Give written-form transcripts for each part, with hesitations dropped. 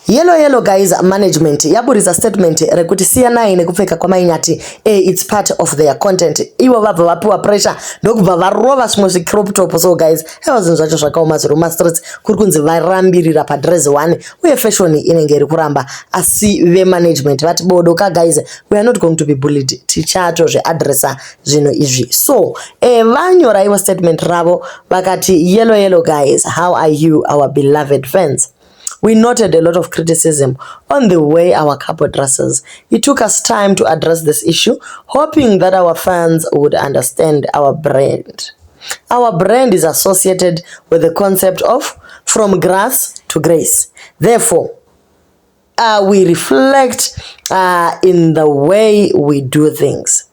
Yellow Yellow Guys management yaburitsa statement rekuti siyanai nekupfeka kwaMaiNyati, it's part of their content. Ivo vabva vapiwa pressure, ndokubva varova zvimwe zvicrop top. So guys, aiwa, zvinhu zvacho zvakaoma zviri mumastreets. Kuri kunzi varambirira padress one, uye fashion inenge iri kuramba, asi vemanagement vati, "Bodoka guys, we are not going to be bullied, tichatozviadresa zvinhu izvi." So vanyora ivo statement ravo vakati, "Yellow Yellow Guys, how are you, our beloved fans? We noted a lot of criticism on the way our couple dresses. It took us time to address this issue, hoping that our fans would understand our brand. Our brand is associated with the concept of from grass to grace. Therefore, we reflect in the way we do things.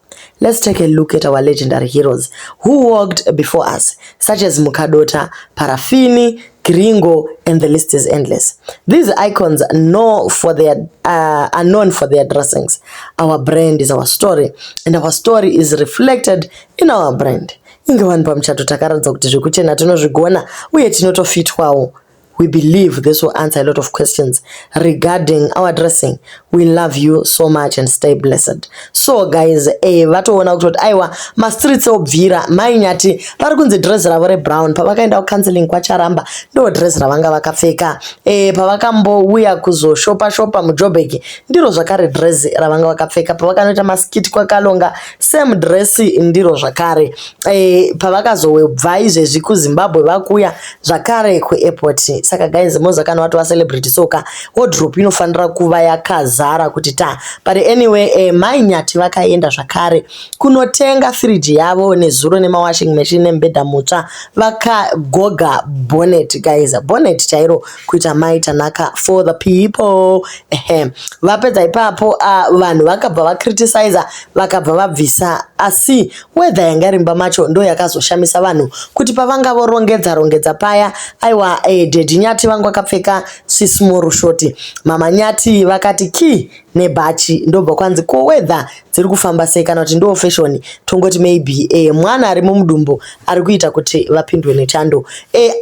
Let's take a look at our legendary heroes who walked before us, such as Mukadota, Parafini, Gringo, and the list is endless. These icons are known for their dressings. Our brand is our story, and our story is reflected in our brand. Inge vanhu pamuchato takaratidza kuti zvekuchena tinozvigona uye tinotofitwawo. We believe this will answer a lot of questions regarding our dressing. We love you so much and stay blessed." So guys, vatoona kutoti aiwa, mastreets obvira. MaiNyati vari kunzi dress ravo rebrown pavakaenda kucounseling kwaCharamba ndo dress ravanga vakapfeka. Pavakambouya kuzoshopa shopa muJoburg, ndiro zvakare dress ravanga vakapfeka. Pavakanoita maskit kwaKalonga, same dress ndiro zvakare. Pavakazobva izvezvi kuZimbabwe vakuuya zvakare kuairport. Saka guys, moza kana watova celebrity, soka wardrobe inofanira kuva yakazara kuti ta. But anyway, MaiNyati vakaenda zvakare kunotenga firiji yavo nezuro nemawashing machine nemubhedha mutsva. Vakagoga bonnet guys, bonnet chairo kuita Mai Tanaka for the people. Ehe, vapedza ipapo, vanhu vakabva vacriticiza, vakabva vabvisa, asi weather yanga iri mumba macho ndo yakazoshamisa vanhu kuti pavanga vorongedza rongedza paya, aiwa, Daddy Nyati vanga vakapfeka sismall short, Mama Nyati vakati ki nebhachi, ndobva kwanzi, "Ko weather dziri kufamba sei?" Kana kuti ndo fashion, tongoti maybe mwana ari mumudumbu ari kuita kuti vapindwe nechando.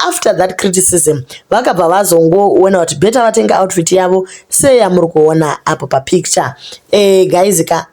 After that criticism, vakabva vazongoona kuti better vatenga outfit yavo seyamuri kuona apo papicture. Guys ka,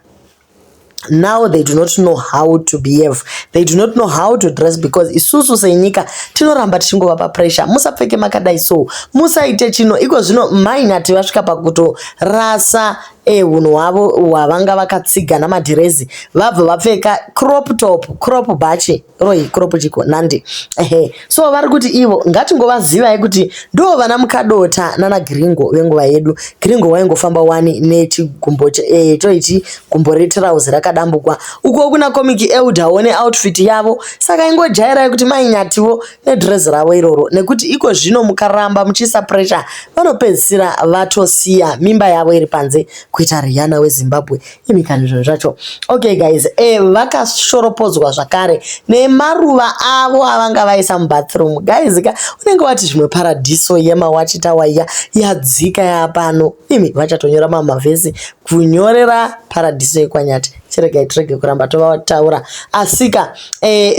now they do not know how to behave, they do not know how to dress, because isusu senyika tinoramba tichingovapa pressure, "Musapfeke makadai, so musaite chino." Iko zvino MaiNyati vasvika pakutorasa unhu hwavo hwavanga vakatsiga namadhirezi, vabva vapfeka crop top, crop bhachi roi, crop chiko nandi. Ehe, so vari kuti ivo ngatingovazivai kuti ndo vana Mukadota nana Gringo venguva yedu. Gringo waingofamba wani nechigumbo choichi gumbo retirauzi rakadambukwa. Uko kuna Comic Elder neoutfit yavo. Saka ingojairai kuti MaiNyatiwo nedhirezi ravo iroro, nekuti iko zvino mukaramba muchiisa pressure, vanopedzisira vatosiya mimba yavo iri panze kuita Rihanna weZimbabwe. Imi kani, zvinhu zvacho. Okay guys, vakashoropodzwa zvakare nemaruva avo avanga vaisa mubathroom. Guys ka, unenge wati zvimwe paradhiso yemawachitawa iya yadzika yapano. Imi vachatonyora mamavhesi kunyorera paradhiso yekwaNyati. Chiregai tirege kuramba tovataura. Asika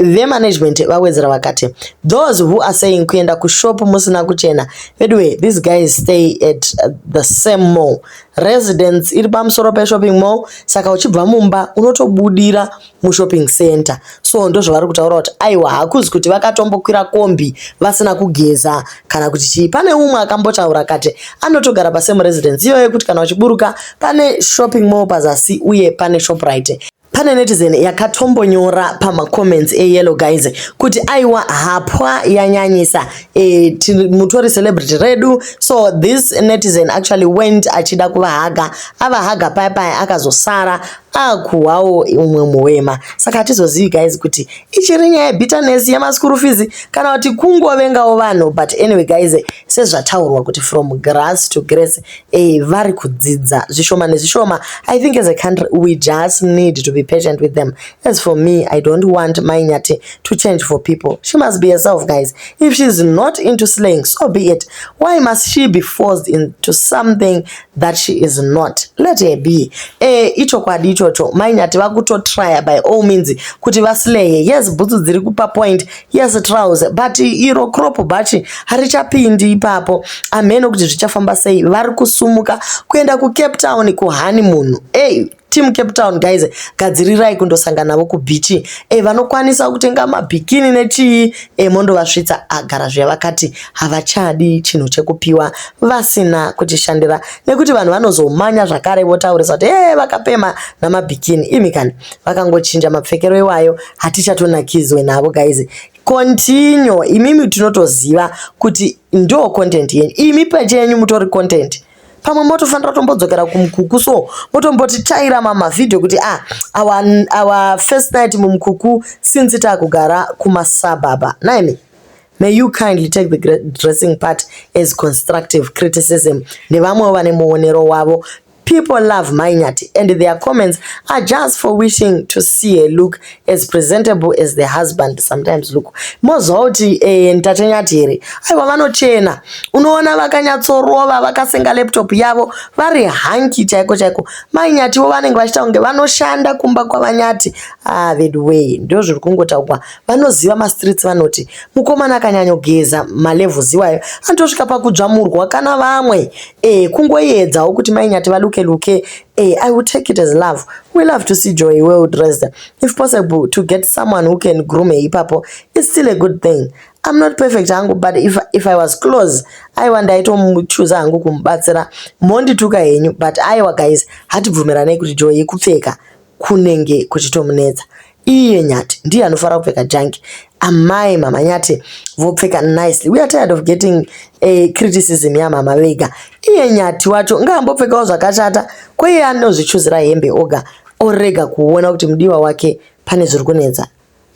vemanagement vawedzera vakati, "Those who are saying kuenda kushop musina kuchena, anyway, these guys stay at the same mall. Residence iri pamusoro peshopping mall, saka uchibva mumba unotobudira mushopping center." So ndozvavari kutaura kuti aiwa, hakuzi kuti vakatombokwira kombi vasina kugeza kana kuti chii. Pane umwe akambotaura kati anotogara pasame residence iyoyo, yekuti kana uchiburuka pane shopping mall pazasi uye pane Shoprite. Pane netizen yakatombonyora pamacomments eYellow Guys kuti aiwa, hapwa yanyanyisa, mutori celebrity redu. So this netizen actually went achida kuvahaga, avahaga paya paya akazosara akuhwawo umwe muwema. Saka hatizozivi guys kuti ichiri nyaya yebitterness yemaschool fees kana kuti kungovengawo vanhu. But anyway guys, sezvataurwa kuti from grass to grace, vari kudzidza zvishoma nezvishoma. I think as a country we just need to be patient with them. As for me, I don't want MaiNyati to change for people. She must be herself, guys. If she's not into slaying, so be it. Why must she be forced into something that she is not? Let her be. Ichokwadi. ichocho Mai Nyati vakutotrya by all means kuti vasleye. Yes, bhutsu dziri kupa point, yes, trouser, but iro crop bhachi harichapindi ipapo. Amheno kuti zvichafamba sei. Vari kusumuka kuenda kuCape Town kuhoneymoon. Ei, team Cape Town guys, gadzirirai kundosangana navo kubeach. Vanokwanisa kutenga mabikini nechii, mondovasvitsa. Agara zviya vakati havachadi chinhu chekupiwa vasina kuchishandira, nekuti vanhu vanozomanya zvakare votaurisa kuti vakapema namabikini. Imi kani vakangochinja mapfekero iwayo, hatichatonakidzwe navo. Guys, continue imimi, tinotoziva kuti ndo content yenyu. Imi pachenyu mutori content. Pamwe motofanira kutombodzokera kumukuku, so motomboti taira mamavhidhiyo kuti our first night mumukuku since taakugara kumasabhabha. Naimi, may you kindly take the dressing part as constructive criticism. Nevamwewo vane muonero wavo. People love Mai Nyati and their comments are just for wishing to see her look as presentable as the husband sometimes look. Mozwa kuti Ntate Nyati here? Aiwa, vanochena. Unoona vakanyatsorova, vakasenga laptop yavo, vari hanki chaiko chaiko. Mai Nyatiwo vanenge vachiita kunge vanoshanda kumba kwavaNyati. Ah, veduway, ndo zviri kungotaurwa. Vanoziva mastreets vanoti mukomana akanyanyogeza malevels iwayo anotosvika pakudzvamurwa kana vamwe. Kungoedzawo kuti Mai Nyati valuke luke. I will take it as love. We love to see Joy well dressed. If possible, to get someone who can groom her ipapo, it's still a good thing. I'm not perfect hangu, but if I was close, aiwa, ndaitomuchuza hangu kumubatsira. Mondituka henyu, but aiwa guys, hatibvumiranei kuti Joy kupfeka kunenge kuchitomunetsa. Iye Nyati ndiye anofanira kupfeka junk, amai Mama Nyati vopfeka nicely. We are tired of getting a criticism yamama vega. Iye Nyati wacho ngaambopfekawo zvakashata kweiye anozvichuzira hembe oga, orega kuona kuti mudiwa wake pane zviri kunetsa.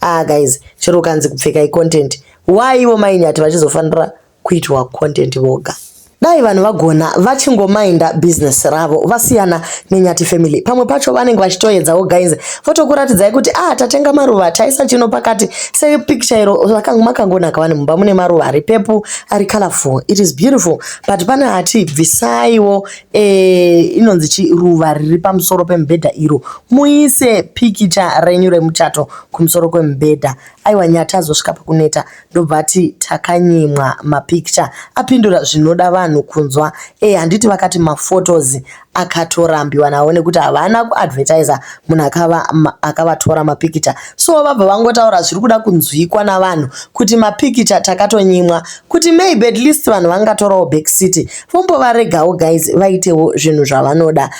Ah guys, chero ukanzi kupfeka icontent, why ivo Mai Nyati vachizofanira kuitwa content voga? Dai vanhu vagona vachingomainda business ravo, vasiyana neNyati family. Pamwe pacho vanenge vachitoedzawo guys, votokuratidzai kuti ah, tatenga maruva, taisa chino pakati sepicture iro, makangonaka vanhu mumba mune maruva ari purple, ari colorful. It is beautiful, but pane hati bvisaiwo inonzi chiruva riri pamusoro pemubhedha iro, muise pikicha renyu remuchato kumusoro kwemubhedha. Aiwa, Nyati azosvika pakuneta, ndobva ati takanyimwa mapikicha. Apindura zvinoda vanhu kunzwa. Handiti vakati maphotos akatorambiwa nawo nekuti havana kuadvertisa munhu akavatora mapikicha. So vabva vangotaura zviri kuda kunzwikwa navanhu kuti mapikicha takatonyimwa, kuti maybe at least vanhu vangatorawo backseat, vombovaregawo guys, vaitewo zvinhu zvavanoda.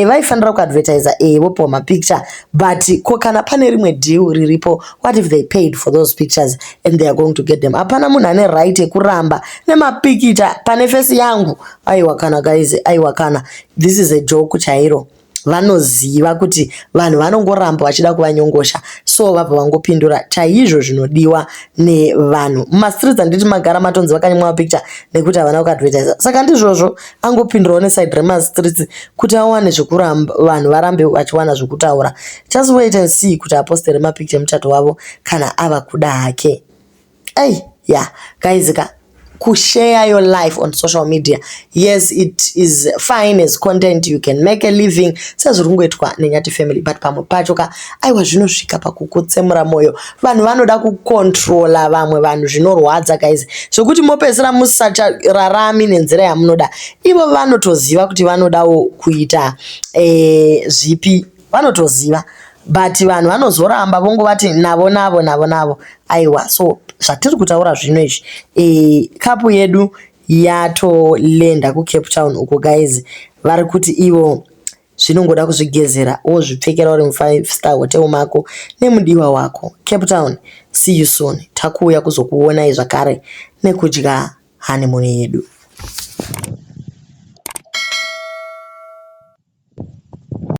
Vaifanira kuadvertisa, vopiwa mapicture, but ko kana pane rimwe deal riripo? What if they paid for those pictures and they are going to get them? Hapana munhu ane right yekuramba nemapikicha pane face yangu. Aiwa kana guys, aiwa kana, this is a joke chairo. Vanoziva kuti vanhu vanongoramba vachida kuvanyongosha, so vabva vangopindura chaizvo zvinodiwa nevanhu mumastreets. Handiti magara matonzi vakanyimwa mapicture nekuti havana kuadvertisa? Saka ndizvozvo, angopindurawo neside remastreets kuti awane zvekuramba, vanhu varambe vachiwana zvekutaura. Just wait and see kuti apostere mapicture emuchato wavo kana ava kuda hake. Ei, yeah guys ka, kushare your life on social media, yes, it is fine as content. You can make a living sezviri kungoitwa neNyati family, but pamwe pacho ka, aiwa, zvinosvika pakukutsemura mwoyo. Vanhu vanoda kucontrola vamwe vanhu, zvinorwadza guys, zvokuti mopedzisira musachararami nenzira yamunoda. Ivo vanotoziva kuti vanodawo kuita zvipi, vanotoziva, but vanhu vanozoramba vongovati navo navo navo navo. Aiwa, so zvatiri kutaura zvino izvi, couple yedu yatolenda kuCape Town uko guys. Vari kuti ivo zvinongoda kuzvigezera, wozvipfekera uri mu5 star hotel mako nemudiwa wako. Cape Town, see you soon. Takuuya kuzokuonai zvakare nekudya honeymoon yedu.